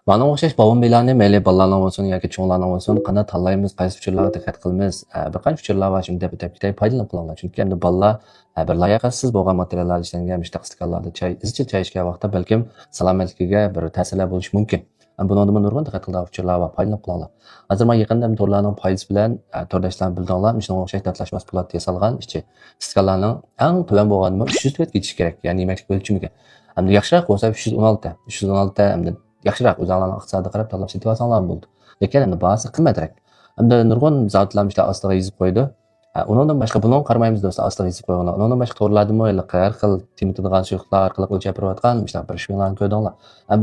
Mana o'xshash bovon-belarni mayli bolalarning bo'lsin yoki cho'nglarning bo'lsin, qanday tanlaymiz, qaysi uchurlarga diqqat qilamiz, bir qancha uchurlar bor, shuni deb o'tib ketay, foydalanib qilinglar. Chunki endi bolalar bir layoqatsiz bo'lgan materiallar ishlangan mushtaq stakanlarda chay, izchil chay ichgan vaqtda balkim salomatligiga bir ta'sirlar bo'lishi mumkin. Buni nurg'un diqqat qiladigan uchurlar bor, foydalanib qilinglar. Hozir man yaqinda to'rlarning foydasi bilan to'rdoshlar bildinglar, shunga o'xshash datlashmas po'lat yasalgan ichi stakanlarning eng tuvan bo'lganimi 304 ketishi kerak, ya'ni yemaklik o'lchamiga. Endi yaxshiroq bo'lsa 316, 316 endi yaxshiroq o'zinglarning iqtisodiy qarab tanlab setib olsanglar bo'ldi. Lekin endi bahasi qimmatroq. Endi nurg'un zavodlar ishlar ostiga yozib qo'ydi. Undan boshqa buni qaramaymiz do'stlar, ostiga yozib qo'yganlar. Undan boshqa to'rlardimi har xil temitadigan suyuqlar orqali o'lchab berayotgan ishlar bir shunlarni ko'rdinglar.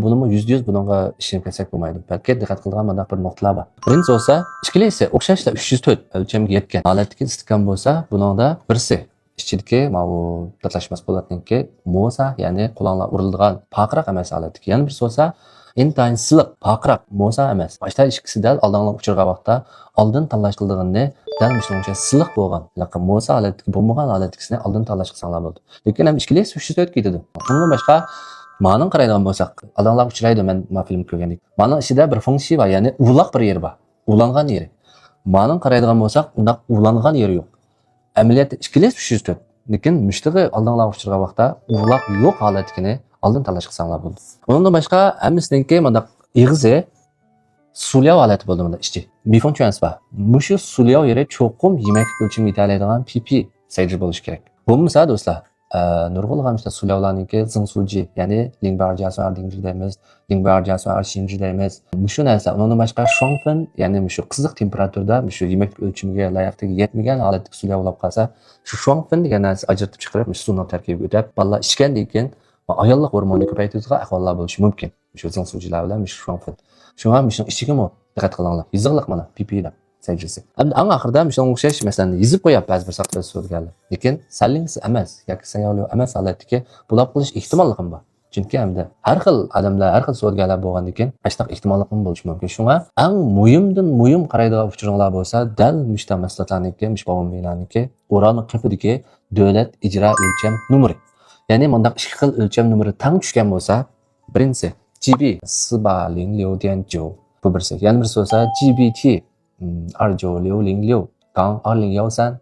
Bunimi 100% bunga ishonib ketsak bo'lmaydi. Balki diqqat qiladigan bunday bir nuqtalar bor. Birinchisi bo'lsa, ikkilisi o'xshashlar 304 o'lchamga yetgan holatdagi stakan bo'lsa, buningda birisi ichidagi mana bu datlashmas po'latniki mo'sa, ya'ni quloqlar uriladigan paqiroq emas holatdagi. Yana birisi bo'lsa intayin siliq, paqiroq mo'sa emas. Boshda ikkisi dal oldinlar uchirgan vaqtda oldin tanlash qildig'ini dal shuncha siliq bo'lgan, lekin mo'sa holatdagi bo'lmagan holatdagisini oldin tanlash qilsanglar bo'ldi. Lekin ham ikkilisi 304 ketadi. Undan boshqa ma'ni qaraydigan bo'lsak, oldinlar uchraydi, men ma film ko'rgandik. Ma'ning ichida bir funksiya bor, ya'ni uvloq bir yeri bor. Uvlangan yeri. Ma'ning qaraydigan bo'lsak, undaq uvlangan yeri yo'q. Amaliyotda ikkilisi 304. Lekin mushtig'i oldinlar uchirgan vaqtda uvloq yo'q holatdagini oldin tanlash qilsanglar bo'ldi. Undan boshqa hammasininki mundaq ig'izi sulyav holati bo'ldi bunda ichi. Mifon tushunasiz bor. Mushu sulyav yeri cho'qim yemaklik o'lchamga yetalaydigan PP sayji bo'lishi kerak. Bo'lmasa do'stlar, nurg'unlagan işte sulyavlarninki zing suji, ya'ni lingbar jasuar dingji deymiz, lingbar jasuar shinji deymiz. Mushu narsa, undan boshqa shongfin, ya'ni mushu qiziq temperaturada mushu yemaklik o'lchamiga layoqatiga yetmagan holatdagi sulyav bo'lib qolsa, shu shongfin degan narsa ajratib chiqarib, mushu suvni tarkibiga o'tib, bolalar ichgandan keyin ayollik gormonni ko'paytiradigan ahvollar bo'lishi mumkin. Shu zing sujilar bilan shu shongfin. Shunga shuni ichiga diqqat qilinglar. Yiziqliq mana PP deb sayjisi. Endi eng oxirida shunga o'xshash masalan yezib qo'yapti ba'zi bir saqlash so'rganlar. Lekin sallingsi emas yoki sayoli emas holatdagi bulab qilish ehtimolligi bor. Chunki endi har xil odamlar, har xil so'rganlar bo'lgandan keyin shunaqa ehtimolligi bo'lishi mumkin. Shunga eng muhimdan muhim qaraydigan uchurlar bo'lsa, dal mushta mahsulotlarniki, mush bovonlarniki o'rani qipidagi davlat ijro o'lcham numeri. Ya'ni bundaq ikki xil o'lcham numeri tang tushgan bo'lsa, birinchisi GB 4806.9 bu birisi. Yana birisi bo'lsa GBT 29606-2013.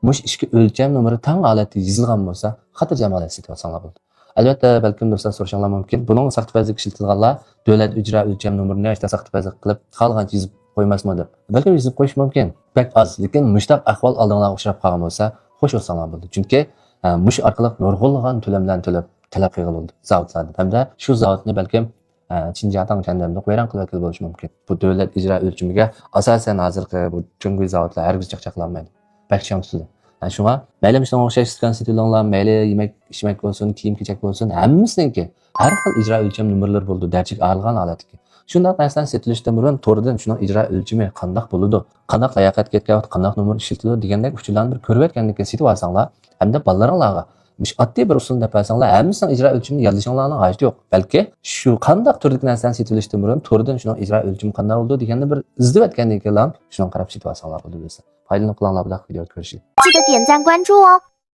Mush ikki o'lcham numeri tang holatda yozilgan bo'lsa, xotirjam holatda setib olsanglar bo'ladi. Albatta, balkim do'stlar so'rashinglar mumkin. Buning saxtipazlik ishlatilganlar davlat ijro o'lcham numerini ishda saxtipazlik qilib, xohlagancha yozib qo'ymasmi deb. Balkim yozib qo'yish mumkin. Bak oz, lekin mushtaq ahvol oldinglarga uchrab qolgan bo'lsa, xush bo'lsanglar bo'ldi. Chunki mush orqali nurg'unlagan to'lamlarni to'lab talab qilgan bo'ldi zavodlardan. Hamda shu zavodni balkim Çinjiatang chandamda vayron qilib bo'lishi mumkin. Bu davlat ijro o'lchamiga asosan hozirgi bu junguy zavodlar hargiz chaqchaqlanmaydi. Bak chang tutadi. Shunga mayli shunga o'xshash stakan setilinglar, mayli yemak ichmak bo'lsin, kiyim kechak bo'lsin, hammasininki har xil ijro o'lcham nomerlari bo'ldi, darchik ayrilgan holatdagi. Shundoq narsalar setilishdan burun to'ridan shuning ijro o'lchami qandoq bo'ladi, qandoq layoqat ketgan vaqt qandoq nomer ishlatiladi degandek uchurlarni bir ko'rib o'tgandan keyin setib olsanglar, hamda bolalaringlarga mush oddiy bir usulni deb olsanglar, hammasining ijro o'lchamini yodlashinglarning hojati yo'q. Balki shu qandoq turdagi narsani setilishdan burun to'ridan shuning ijro o'lchami qandoq bo'ldi deganni bir izlab o'tgandan keyin shuni qarab setib olsanglar bo'ladi do'stlar. Foydalanib qilinglar, bunaqa video ko'rishlik. 记得点赞关注哦。